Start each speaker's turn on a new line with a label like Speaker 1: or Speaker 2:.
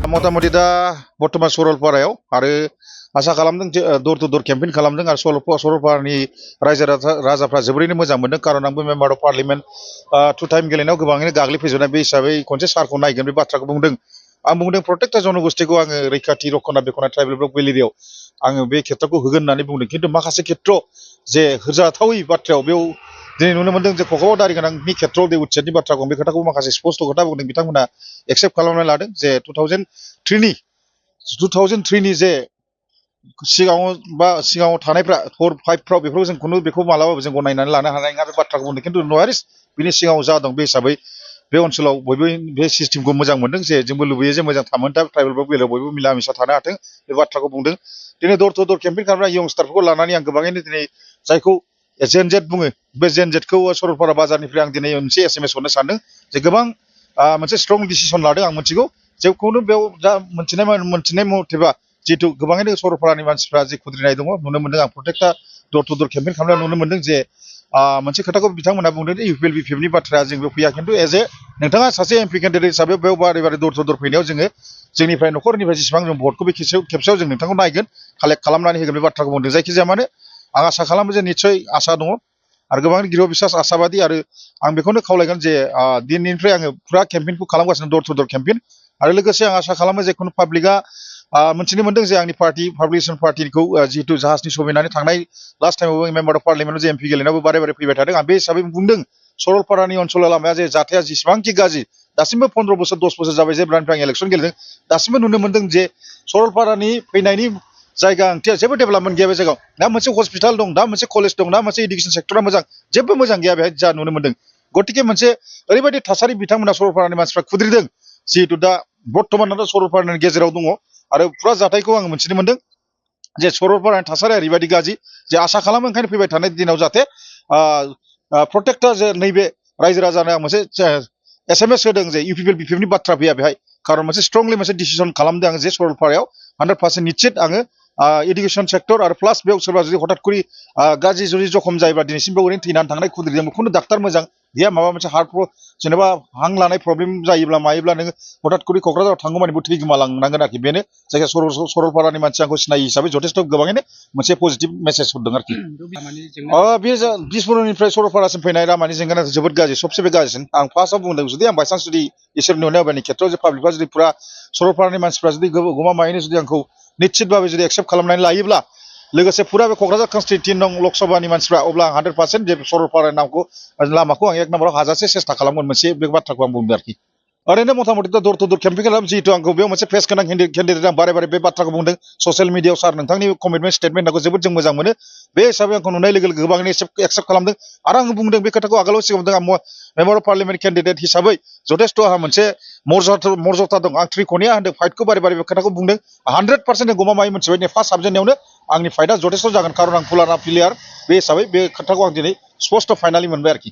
Speaker 1: मथा-मथि दा बर्तमान सरलपारायाव आरो आसा खालामदों जे दर टु दर केम्पेइन खालामदों आरो सरलपारानि रायजो राजाफ्रा जोबोरैनो मोजां मोनदों कारण आंबो member of parliament two time गेलेनायाव गोबाङैनो गाग्लिफैजोबनाय बे हिसाबै खनसे सारखौ नायगोन बे बाथ्राखौ बुंदों आं बुंदों प्रत्येकटा जनगोष्ठीखौ आङो रैखाथि रखना बेखना ट्राइबेल ब्लक बेलेरियाव आङो बे खेत्रखौ होगोन होननानै बुंदों खिन्थु माखासे खेत्र जे होजाथावै बाथ्रायाव बेयाव दिनै नुनो मोनदों जे क'काव दारि गोनांनि खेत्रआव दे उच्चेदनि बाथ्राखौ बे खोथाखौ माखासे स्पष्ट खोथा बुंदों बिथांमोना एक्सेप्ट खालामनानै लादों जे 2003 नि जे सिगाङाव थानायफ्रा 4-5 फ्राव बेफोरखौ जों खुनु बेखौ मालाबाबो जों गनायनानै लानो हानाय नङा बे बाथ्राखौ बुंदों खिन्थु नयारिस बिनि सिगाङाव जा दं बे हिसाबै बे ओनसोलाव बयबो बे सिस्टेमखौ मोजां मोनदों जे जोंबो लुबैयो जे मोजां थामोन दा ट्राइबेल ब्लक बेलायाव बयबो मिला मिसा थानो हाथों बे बाथ्राखौ बुंदों दिनै दर टु दर केम्पेइन खालामनाय यंस्टारफोरखौ लानानै आं गोबाङैनो दिनै जायखौ जेनजेट बुङो बे जेनजेटखौ सरलपारा बाजारनिफ्राय आं दिनै मोनसे एसएमएस हरनो सानदों जे गोबां मोनसे स्ट्रं डिसिसन लादों आं मिथिगौ जेखौनो बेयाव जा मोनथिनाय मथेबा जिहेतु गोबाङैनो सरलपारानि मानसिफ्रा जे खुद्रिनाय दङ नुनो मोनदों आं प्रत्येकटा दर टु दर केम्पेइन खालामनायाव नुनो मोनदों जे मोनसे खोथाखौ बिथांमोना बुंदों जे इउपिएलबिपिएफनि बाथ्राया जों बेयाव फैया खिन्थु एज ए नोंथाङा सासे एमपि केन्डिडेट हिसाबै बेयाव बारे बारे दर टु दर फैनायाव जोङो जोंनिफ्राय न'खरनिफ्राय जेसेबां जों भटखौ बे खेबसेयाव जों नोंथांखौ नायगोन कालेक्ट खालामनानै होगोन बे बाथ्राखौ बुंदों जायखिजाया मानो आं आसा खालामो जे निस्सय आसा दङ आरो गोबां गिरो बिसास आसाबादि आरो आं बेखौनो खावलायगोन जे दिनैनिफ्राय आङो फुरा केम्पेइनखौ खालामगासिनो दर टु दर केम्पेइन आरो लोगोसे आं आसा खालामो जे खुनु पाब्लिकआ मोनथिनो मोनदों जे आंनि पार्टी पाब्लिकेसन पार्टीखौ जिहेतु जाहाजनि सौहैनानै थांनाय लास्ट टाइमावबो मेम्बार अफ पार्लियामेन्टआव जे एमपि गेलेनायावबो बारे बारे फैबाय थादों आं बे हिसाबै बुंदों सरलपारानि ओनसोलाव लामाया जे जाथाया जेसेबांखि गाज्रि दासिमबो 15 बोसोर 10 बोसोर जाबाय जेब्लानिफ्राय आं इलेक्सन गेलेदों दासिमबो नुनो मोनदों जे सरलपारानि फैनायनि जायगा ओंथिया जेबो डेभेलपमेन्ट गैया बे जायगायाव दा मोनसे हस्पिटाल दं दा मोनसे कलेज दं दा मोनसे इडुकेसन सेक्टरा मोजां जेबो मोजां गैया बेहाय जा नुनो मोनदों गतिके मोनसे ओरैबायदि थासारि बिथांमोना सरलपारानि मानसिफ्रा खुद्रिदों जिहेतु दा बर्तमानाव सरलपारानि गेजेराव दङ आरो फुरा जाथायखौ आं मिथिनो मोनदों जे सरलपारानि थासारिया ओरैबायदि गाज्रि जे आसा खालामो ओंखायनो फैबाय थानाय दिनाव जाहाथे प्रत्येकटा जे नैबे रायजो राजानो आं मोनसे एसएमएस होदों जे इउपिएलबिपिएफनि बाथ्रा फैया बेहाय खारन मोनसे स्ट्रंलि मोनसे डिसिसन खालामदों आं जे सरलपारायाव 100% निश्चित आङो इडुकेसन सेक्टर आरो प्लास बेयाव सोरबा जुदि हठात करि गाज्रि जुदि जखम जायोब्ला दिनैसिमबो ओरैनो थैनानै थांनाय खुद्रिदों खुनु डाक्टार मोजां गैया माबा मोनसे हार्ट जेनेबा हां लानाय प्रब्लेम जायोब्ला मायोब्ला नोङो हठात करि क'क्राझाराव थांगौमानिबो थैगोमालांनांगोन आरोखि बेनो जायखिया सरलपारानि मानसि आंखौ सिनायि हिसाबै जथेस्थ' गोबाङैनो मोनसे पजिटिभ मेसेज हरदों आरोखि बे बिसमुरुनिफ्राय सरलपारासिम फैनाय लामानि जेंनाया जोबोद गाज्रि सबसे बे गाज्रिसिन आं फार्स्टआव बुंदों जुदि आं बायसान्स जुदि इसोरनि अननायनि खेत्रआव जे पाब्लिकआ जुदि फुरा सरलपारानि मानसिफ्रा जुदि गमामायैनो जुदि आंखौ निश्चितभावे जुदि एक्सेप्ट खालामनानै लायोब्ला लोगोसे फुरा बे क'क्राझार कनस्टिटिउन्सि दं लकसभानि मानसिफ्रा अब्ला आं 100% जे सरलपारानि लामाखौ आं 1 नाम्बाराव हाजासे सेस्था खालामगोन मोनसे बे बाथ्राखौ आं बुंदों आरोखि ओरैनो मथा-मथि दर टु दर केम्पेइन खालाम जिहेतु आंखौ बेयाव मोनसे फेस गोनां केन्डिडेट आं बारे बारे बे बाथ्राखौ बुंदों ससियेल मिडियायाव सार नोंथांनि कमिटमेन्ट स्टेटमेन्टखौ जोबोद जों मोजां मोनो बे हिसाबै आंखौ नुनाय लोगो लोगो गोबाङैनो एक्सेप्ट खालामदों आरो आं बुंदों बे खोथाखौ आगोलाव सिगां बुंदों आं मेम्बार अफ पार्लियामेन्ट केन्डिडेट हिसाबै जथेस्थ' आंहा मोनसे मर्यादा दं आं त्रिक'निया होनदों फाइटखौ बारे बारे बे खोथाखौ बुंदों 100% गमामायै मोनथिबाय फार्स्ट हाबजेननायावनो आंनि फाइटआ जथेस्थ' जागोन खारन आं फुलाना प्लेयार बे हिसाबै बे खोथाखौ आं दिनै स्पष्ट फाइनालि मोनबाय आरोखि